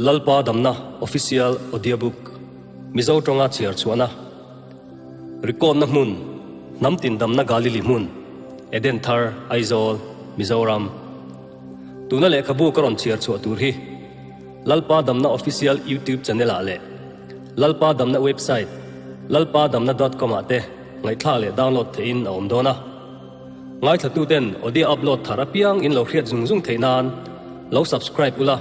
Lalpa Damna Official Audiobook Mizo tawnga chhiar chhuahna Record-na hmun Hnam tin damna Galili hmun Eden Thar Aizawl Mizoram Tuna lehkhabu ka rawn chhiar chhuah tur hi Lalpa Damna Official YouTube channel ah leh Lalpa Damna website lalpadamna dot com ah te ngaihthlak leh download theihin a awm dawn a. Ngaithlatuten audio upload thar apiang in lo hriat zung zung theih nan lo subscribe ula,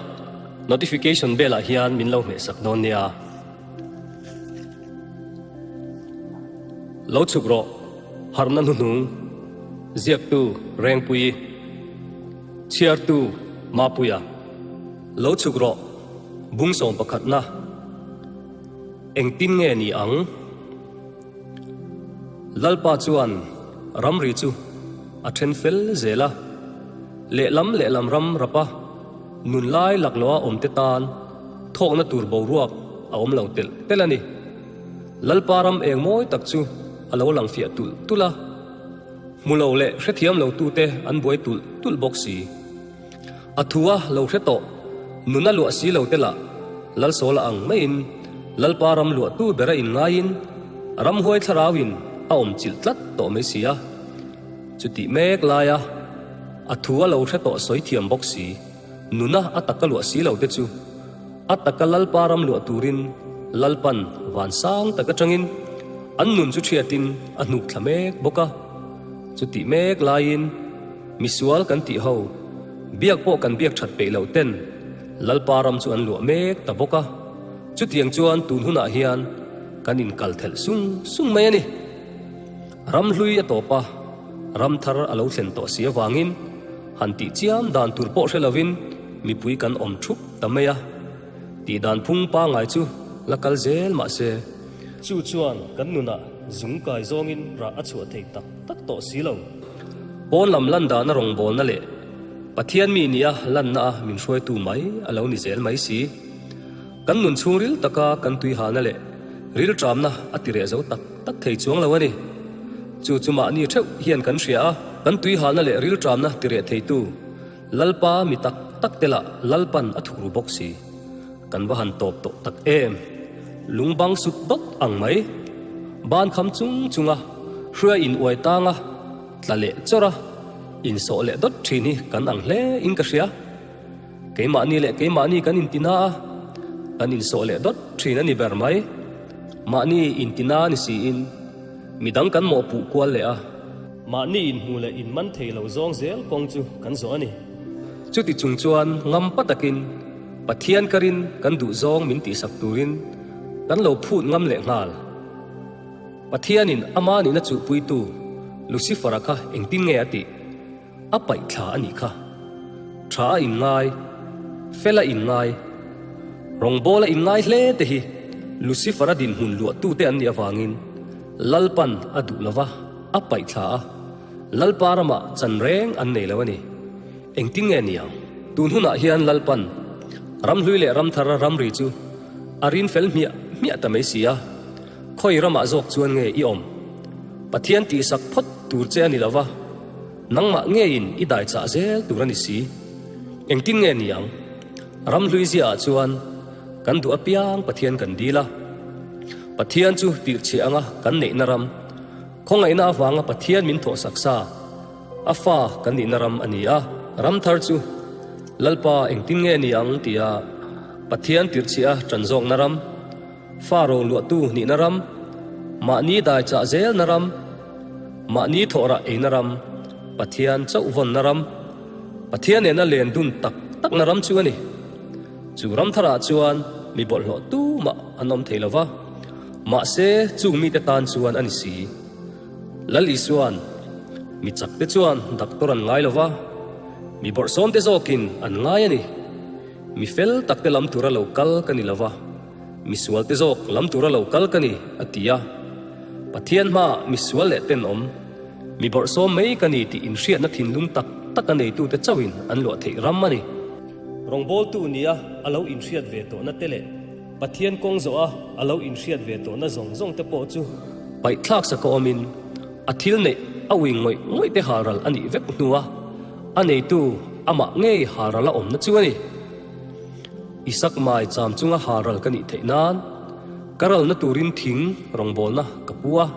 notification bell ah hian min lo hmehsak dawn nia. Lo chhuk rawh, harhna hnuhnung, ziaktu Rengpuii, chhiartu Mapuia. Lo chhuk rawh, bungsawm pakhatna, engtin nge ni ang? Lalpa chuan ramri chu a then fel zel a, lehlam lehlam ram rapa nun lai laklawha awmte tan thawkna tur boruak a awm lo telh telh a ni. Lalpa ram eng mawi tak chu a lo lang fiah tulh tulh a, hmu lo leh hrethiam lo tute an buai tulh tulh bawk si. A thu a lo hre tawh, nun a luah si lo te lah Lalsawla ang maiin Lalpa ram luahtu bera inngaiin ramhuai thlarauin a awm chilh tlat tawh mai si a. Chutih mek laia a thu a lo hre tawh sawi thiam bawk si, nuna a taka luah si lo te chu a taka Lalpa ram luah turin Lalpan van sang tak atangin an nun chu thiatin a hnuk thla mek bawk a. Chutih mek laiin. Misual kan tih ho, biak pawh kan biak that peih loh ten Lalpa ram chu an luah mek ta bawk a, chutiang chuan tun hunah hian kan inkal thelh sung sung mai a ni. Ram hlui a tawp a, ram thar a lo thlen tawh si avangin han tih chiam dan tur pawh hre lovin mipui kan awm thup ta mai a, tih dan phung pangngai chu la kal zel mah se, chu chuan kan nunah zung kai zawngin rah a chhuah thei tak tak tawh si lo. Pawn lam lan dahna rawngbawlna leh Pathian mi nia lanna a min hruaitu mai a lo ni zel mai si. Kan nun chhungril taka kan tuihalna leh rilṭamna a ti reh zo tak tak thei chuang lo a ni. Chu chu mahni theuh hian kan hria a, kan tuihalna leh rilṭamna ti reh theitu Lalpa mi tak tak te lah Lalpan a thuk ru bawk si. Kan va han tawp tawh tak em! Lungbang sut dawt ang mai. Ban kham chung chunga hruai in uai tanga tla leh chawrh a, insawh leh dawt thin hi kan ang hle in ka hria. Keimahni leh keimahni kan intina a, kan insawh leh dawt thin a ni ber mai. Mahni intina ni siin midang kan mawhpuh kual leh a. Mahni inhmu leh inman thei lo zawng zel kawng chu kan zawh a ni. Chuti chung chuan ngampa takin Pathian ka rin kan duh zawng min tihsak turin kan lo phut ngam leh nghal. Pathianin ama nihna chuhpuitu Lucifer-a kha engtin nge a tih? A paih thla a nih kha. Tha a inngai, fel a inngai, rawngbâwl a inngai hle te hi Lucifer-a dinhmun luahtute an nih avangin Lalpan a duh lova a paih thla a, Lalpa ramah chan reng an nei lo a ni. Engtin nge ni ang? Tun hunah hian Lalpan ramhlui leh ramthar ramri chu a rin fel hmiah hmiah ta mai si a, khawi ramah zawk chuan nge i awm? Pathian tihsak phawt tur che a ni lo va, nangmah ngeiin i dai chah zel tur a ni si. Engtin nge ni ang? Ramhlui ziaah chuan kan duh apiang Pathian kan dil a, Pathian chu tirhchhiah anga kan neihna ram, khawngaihna avanga Pathian min thawhsak sa, A fa kan nihna ram a ni a, ram thar chu Lalpa engtin nge ni ang tia Pathian tirhchhiah a ṭan zawkna ram, fa roluahtu nihna ram, mahni dai chah zelna ram, mahni thawhrah eina ram, Pathian chauh vawnna ram, Pathian nena len dun tak takna ram chu a ni. Chu ram tharah chuan mi bawlhhlawh tumah an awm thei lo va, mahse chung mite tan chuan a ni si. Lal Isua'n, Mi chakte chuan doctor an ngai lo va, mi bawrhsawmte zawkin an ngai a ni. Mi fel takte lam tura lo kal ka ni lo va, mi sualte zawk lam tura lo kal ka ni, a ti a. Pathian hmaah mi sual leh tenawm, mi bawrhsawm mai ka ni tih inhriatna thinlung tak tak a neitute chauhin an luah theih ram a ni. Rawngbawltu nia a lo inhriat ve tawhna te leh Pathian kawng zawh a a lo inhriat ve tawhna zawng zawng te pawh chu paihthlak sak a awmin a thil neih a ui ngawih ngawih te halral a nih vek hnua a neitu amah ngei halral a awmna chu a ni. Isak mai cham chunga halral ka nih theih nan ka ralna turin thing rawngbawlna ka pu a.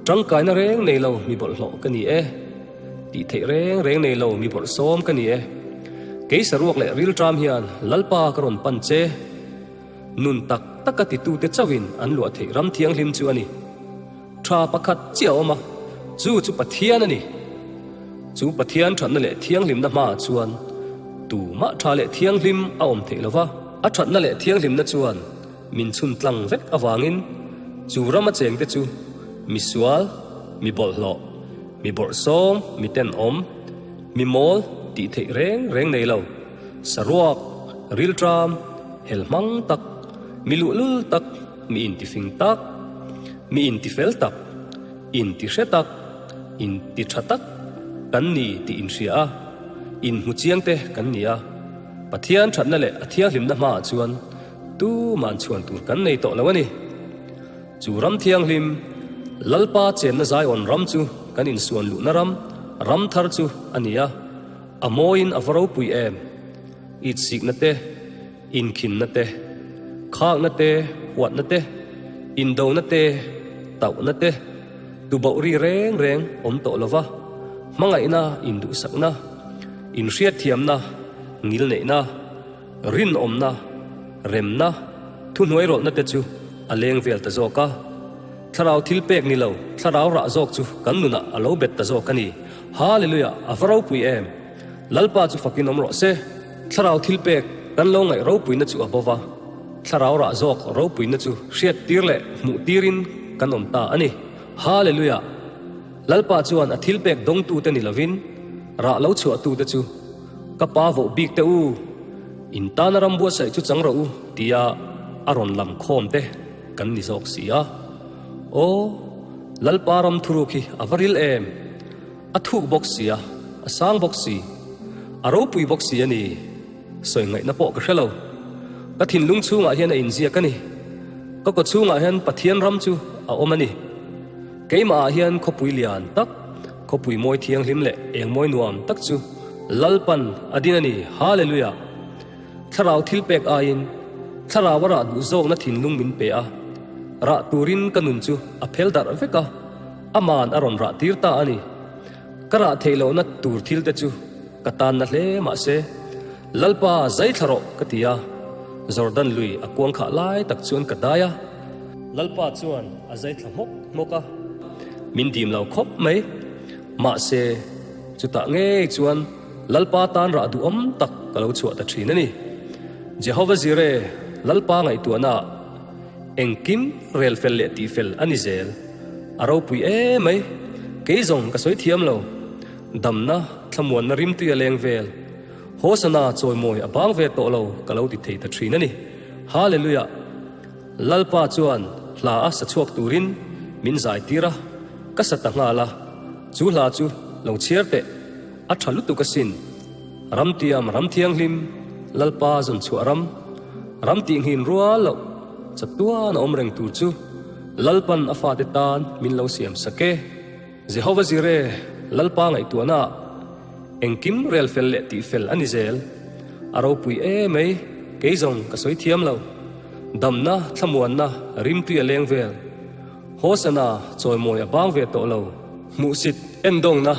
Tangkaina reng nei lo mi bawlhhlawh ka ni e. Tih theih reng reng nei lo mi bawlhsawm ka ni e. Kei saruak leh rilṭam hian Lalpa ka rawn pan che. Nun tak taka titute chauhin an luah theih ram thianghlim chu a ni. Tha pakhat chiah a awm a, chu chu Pathian a ni. Chu Pathian thatna leh thianghlimna hmaah chuan tumah tha leh thianghlim a awm theih lo va, a thatna leh thianghlimna chuan min chhun tlang vek avangin chu rama chengte chu mi sual, mi bawlhhlawh, mi bawrhsawm, mi tenawm, mi mawl tih theih reng reng nei lo, saruak, rilṭam, helhmang tak, mi luhlul tak, Mi intifing tak, mi intifel tak, intihre tak, intitha tak kan ni tih inhria a, inhmu chiang te kan ni a. Pathian thatna leh a thianghlimna hmaah chuan tuman chhuan tur kan nei tawh lo a ni. Chu ram thianghlim, Lalpa chenna Zion ram chu kan insuan luhna ram, ram thar chu a ni a, a mawiin a va ropui em! Itsikna te, Inkhinna te, khakna te, huatna te, indona te, tauhna te, tuboh ri reng reng awm tawh lova, hmangaihna, induhsakna, inhriatthiamna, ngilneihna, rinawmna, remna, thuhnuairawlhna te chu a leng vel ta zawk a. Thlarau thil pek ni lo, thlarau rah zawk chu kan nunah a lo bet ta zawk a ni. Hallelujah! A va ropui em! Lalpa chu fakin awm rawh se. Thlarau thil pek kan lo ngaih ropuina chu a bo va, thlarau rah zawk ropuina chu hriat tir leh hmuh tirin kan awm ta a ni. Hallelujah! Lalpa chuan a thil pek dawngtute ni lovin rah lo chhuahtute chu ka pa voh bik te u, in tana ram buatsaih chu chang rawh u tia a rawn lam khawm te kan ni zawk si a. Aw, Lalpa ram thuruk hi a va ril em! A thuk bawk si a, a sang bawk si, a ropui bawk si a ni. Sawi ngaihna pawh ka hre lo. Ka thinlung chhungah hian a inziak a ni. Ka kaw chhungah hian Pathian ram chu a awm a ni. Keimahah hian khawpui lian tak, khawpui mawi thianghlim leh eng mawi nuam tak chu Lalpan a din a ni. Hallelujah! Thlarau thil pek aiin thlarau a rah duh zawkna thinlung min pe a, rah turin ka nun chu a phel darh vek a. Aman a rawn rah tir ta a ni. Ka rah theih lohna tur thil te chu ka tan na hle mah se, Lalpa zai thla rawh ka ti a, Jordan lui a kuang khah lai tak chuan ka dai a. Lalpa chuan a zai thla hmawk hmawk a, min dim lo khawp mai. Mahse, chutah ngei chuan Lalpa tan rah duhawm tak ka lo chhuah ta thin a ni. Jehova Jireh, Lalpa ngaihtuahnaah Engkim rel fel leh tih fel a ni zel. A ropui em mai. Kei zawng ka sawi thiam lo. Damna, thlamuanna rimtui a leng vel. Hosana chawimawi a bang ve tawh lo ka lo ti thei ta thin a ni. Hallelujah! Lalpa chuan hla a sa chhuak turin min zai tir a, ka sa ta nghal a. Chu hla chu lo chhiar teh. A tha lutuk asin. Ramtiam ram thianghlim, Lalpa zawn chhuah ram, ram tihnghin rual loh chatuan a awm reng tur chu Lalpan a fate tan min lo siam sak e. Jehova Jireh, Lalpa ngaihtuahnaah engkim rel fel leh tih fel a ni zel. A ropui e mai, kei zawng ka sawi thiam lo. Damna, thlamuanna, rimtui a leng vel. Hosana chawimawi a bang ve tawh lo. Hmuhsit endawngna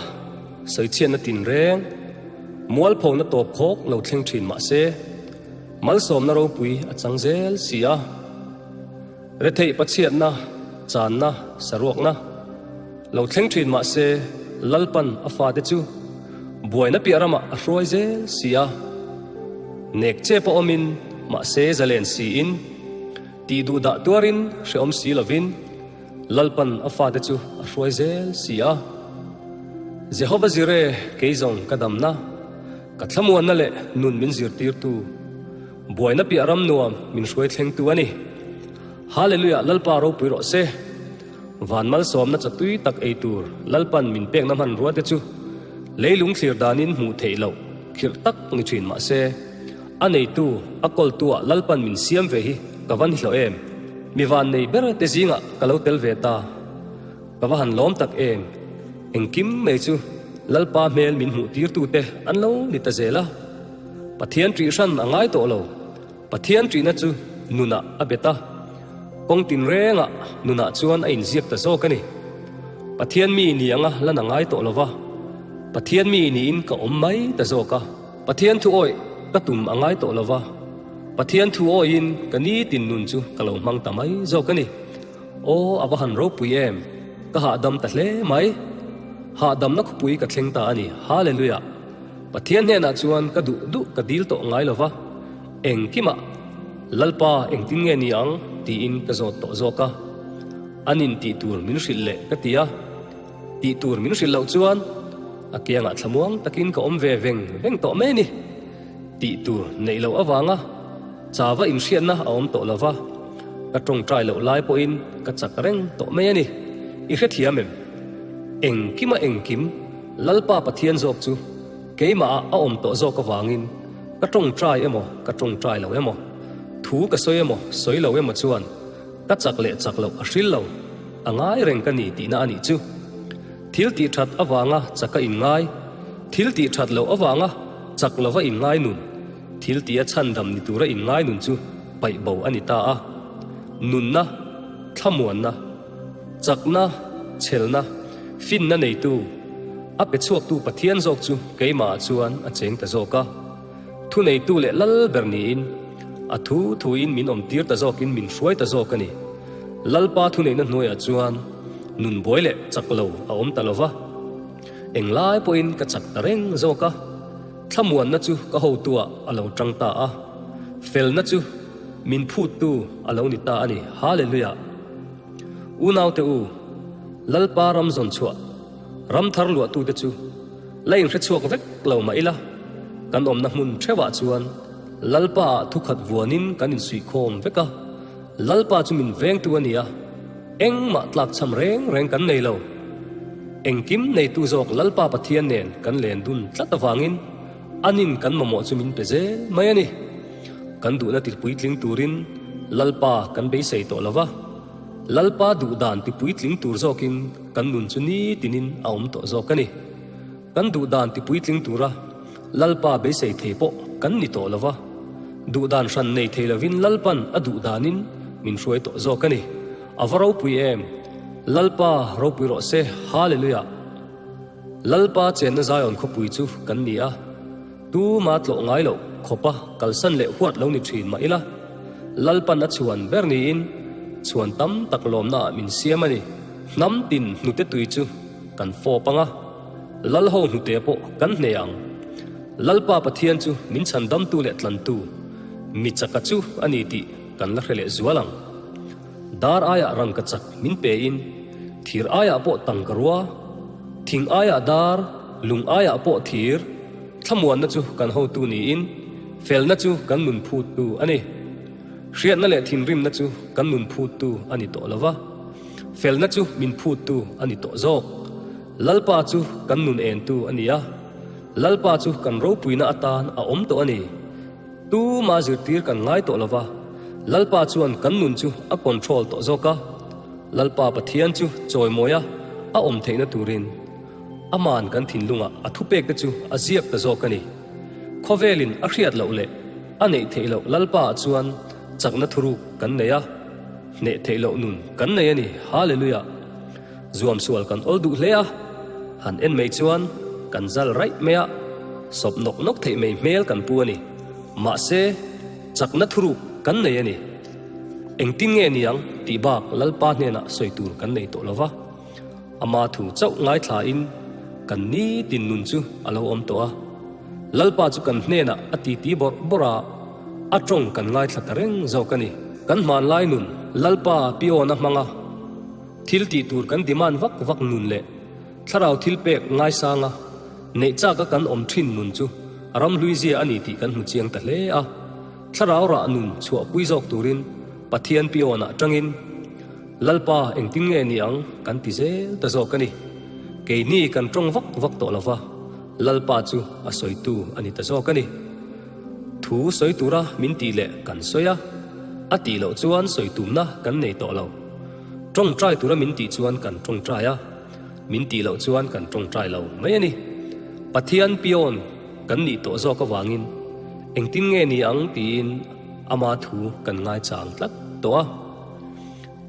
sawichhiatna tinreng, mualphona tawp khawk lo thleng thin mah se, malsawmna ropui a chang zel si a. Retheih pachhiatna, channa, saruakna lo thleng thin mah se, Lalpan a fate chu buaina piah ramah a hruai zel si a. Nek che pawh awmin mahse zalen siin, Tih duh dah tuarin hrehawm si lovin Lalpan a fate chu a hruai zel si a. Jehova Jireh kei zawng ka damna, ka thlamuanna leh nun min zirtirtu, buaina piah ram nuam min hruai thlengtu a ni. Hallelujah Lalpa ropui rawh se. Van malsawmna chatui tak ei tur Lalpan min pekna hmanrua te chu leilung thlir danin hmuh theih loh khirh tak ni thin mah se, A neitu, a kawltuah Lalpan min siam ve hi ka va ni hlawh em? Mi van nei ber te zingah ka lo tel ve ta. Ka va han lawm tak em? Engkim mai chu Lalpa hmel min hmuh tirtute an lo ni ta zel a. Pathian ṭih hran a ngai tawh lo. Pathian ṭihna chu nunah a bet a, kawng tinrengah nunah chuan a inziak ta zawk a ni. Pathian mi ni anga lan a ngai tawh lo va, Pathian mi niin ka awm mai ta zawk a. Pathian thu awih ka tum a ngai tawh lo va, Pathian thu awihin ka nitin nun chu ka lo hmang ta mai zawk a ni. Aw, a va han ropui em! Ka hahdam ta hle mai. Hahdamna khawpui ka thleng ta a ni. Hallelujah! Pathian hnenah chuan ka duh duh ka dil tawh ngai lo va, engkimah, Lalpa engtin nge ni ang? tiin ka zawt tawh zawk a. Anin tih tur min hrilh leh ka ti a. Tih tur min hrilh loh chuan a kiangah thlamuang takin ka awm ve veng veng tawh mai a ni. Tih tur neih loh avanga chava inhriatna a awm tawh lo va, ka tawngtai loh lai pawhin ka chak reng tawh mai a ni. I hrethiam em? Engkima engkim Lalpa Pathian zawk chu keimahah a awm tawh zawk avangin ka tawngtai emaw ka tawngtai lo emaw, thu ka sawi emaw sawi lo emaw chuan Ka chak leh chak loh a hril lo, a ngai reng ka ni tihna a nih chu. Thil tih that avanga chak a inngai, thil tih that loh avanga chak lova inngai nun, thil tih a chhandam ni tura inngai nun chu paih bo a ni ta a. Nunna, thlamuanna, chakna, chhelna, finna neitu, a pe chhuaktu Pathian zawk chu keimahah chuan a cheng ta zawk a. Thuneitu leh lal ber niin a thu thuin min awmtir ta zawkin min hruai ta zawk a ni. Lalpa thuneihna hnuaiah chuan nun buai leh chak lo a awm ta lo va, englai pawhin ka chak ta reng zawk a. Thlamuanna chu ka hotuah a lo tang ta a, felna chu min phuttu a lo ni ta a ni. Hallelujah! Unaute u, Lalpa ram zawn chhuah Ram thar luahtute chu la inhre chhuak vek lo mah ila, kan awmna hmun theuhah chuan Lalpaah thukhat vuanin kan insuihkhawm vek a, Lalpa chu min vengtu a ni a, engmah tlakchham reng reng kan nei lo. Engkim neitu zawk Lalpa Pathian nen kan len dun tlat avangin anin kan mamawh chu min pe zel mai a ni. Kan duhna tipuitling turin Lalpa kan beisei tawh lo va. Lalpa duh dan ti puitling tur zawkin kan nun chu nitinin a awm tawh zawk a ni. Kan duh dan ti puitling tura Lalpa beisei thei pawh kan ni tawh lo va, duh dan hran nei thei lovin Lalpan a duh danin min hruai tawh zawk a ni. A va ropui em! Lalpa ropui rawh se! Hallelujah! Lalpa chenna Zion khawpui chu kan ni a. Tuma tlawh ngai loh khawpa kalsan leh huat lo ni thin mah ila, Lalpan a chhuan ber niin chhuan tam tak lawmnaah min siam a ni. Hnam tin hnute tui chu kan fawp ang a, Lalho hnute pawh kan hne ang. Lalpa Pathian chu min chhandamtu leh tlantu, mi chaka chu a ni tih kan la hre leh zual ang. Dar aiah rangka chak min pein, thir aiah pawh tangka rua, thing aiah dar, lung aiah pawh thir, Thlamuanna chu kan hotu niin, felna chu kan nun phuttu a ni. Hriatna leh thinrimna chu kan nun phuttu a ni tawh lo va, felna chu min phuttu a ni tawh zawk. Lalpa chu kan nun entu a ni a, Lalpa chu kan ropuina atan a awm tawh a ni. Tuma zirtir kan ngai tawh lo va, Lalpa chuan kan nun chu a control tawh zawk a, Lalpa Pathian chu chawimawia a awm theihna turin. Aman kan thinlungah a thupekte chu a ziak ta zawk a ni. Khawvelin a hriat loh leh a neih theih loh Lalpaah chuan chakna thuruk kan nei a, hneh theih loh nun kan nei a ni. Hallelujah! Zuam sual kan awl duh hle a, han en mai chuan kan zal raih mai a, sawp nawk nawk theih mai hmel kan pu a ni. Mahse, chakna thuruk kan nei a ni. Engtin nge niang tih bak Lalpa hnenah sawi tur kan nei tawh lo va. Ama thu chauh ngaithlain kan nitin nun chu a lo awm tawh a. Lalpa chu kan hnenah a titi bawrh bawrh a, a tawng kan ngaithla ta reng zawk a ni. Kan hmanlai nun Lalpa piawna hmanga thil tih tur kan demand vak vak nun leh thlarau thil pek ngaisanga neih chaka kan awm thin nun chu ramhlui zia a ni tih kan hmu chiang ta hle a. Thlarau rah nun chhuahpui zawk turin Pathian piawnah tangin Lalpa engtin nge ni ang kan ti zel ta zawk a ni. Keini kan tawng vak vak tawh lo va, Lalpa chu a sawitu a ni ta zawk a ni. Thu sawi tura min tih leh kan sawi a, a tih loh chuan sawi tumna kan nei tawh lo. Tawngtai tura min tih chuan kan tawngtai a, min tih loh chuan kan tawngtai lo mai a ni. Pathian piawn kan nih tawh zawk avangin engtin nge ni ang tiin. Ama thu kan ngaichang tlat tawh a.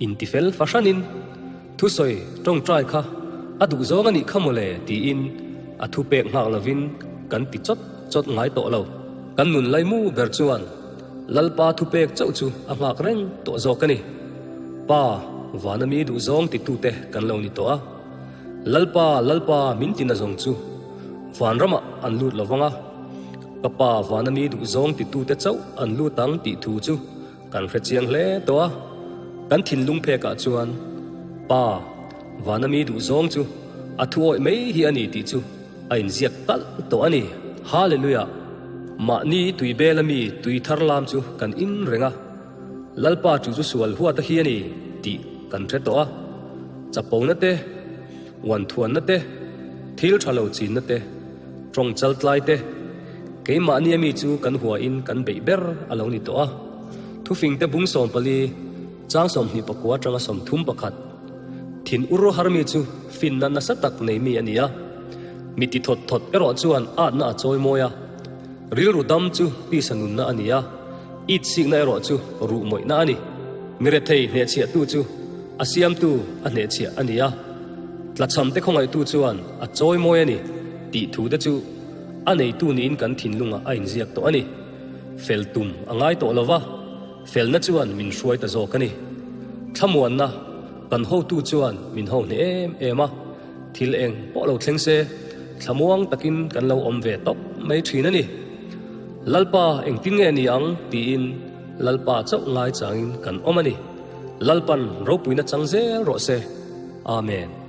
Intifel fahranin thusawi tawngtai kha a duh zawng a nih kha mawle tiin a thupek nghak lovin kan ti chawt chawt ngai tawh lo. Kan nun laimu ber chuan Lalpa thupek chauh chu a nghak reng tawh zawk a ni. Pa, vana mi duh zawng titute kan lo ni tawh a. Lalpa, Lalpa min tina zawng chu vanramah an lut lo vang a, ka Pa vana mi duh zawng titute chauh an lut ang tih thu chu Kan hre chiang hle tawh a, kan thinlung phekah chuan Pa, vana mi duh zawng chu a thu awih mai hi a ni tih chu a inziak talh tawh a ni. Hallelujah! Mahni tui bela mi tui thar lam chu kan in reng a, Lalpa chu chu sual huat a hi a ni tih kan hre tawh a, chapona te, uanthuanna te, thil tha lo chinna te, Tawng chaltlai te, keimahni ami chu kan huain kan beih ber a lo ni tawh a. Thufingte bung 14, chang 29 atanga 31. Thin ur harmi chu finna nasa tak nei mi a ni a. Mi ti thawt thawt erawh chuan atna a chawi mawi a. Rilru dam chu tisa nunna a ni a, it sikna erawh chu ruh mawihna a ni. Mi rethei hnehchhiahtu chu a siamtu a hnehchhiah a ni a. Tlachhamte khawngaihtu chuan a chawi mawi a ni tih thu te chu a neitu niin kan thinlungah a inziak tawh a ni. Fel tum a ngai tawh lo va, felna chuan min hruai ta zawk a ni. Thlamuanna kan hotu chuan min ho hneh em em a, thil eng pawh lo thleng se thlamuang takin kan lo awm ve tawp mai thin a ni. Lalpa engtin nge ni ang tiin Lalpa chauh ngai changin kan awm a ni. Lalpan ropuina chang zel rawh se. Amen.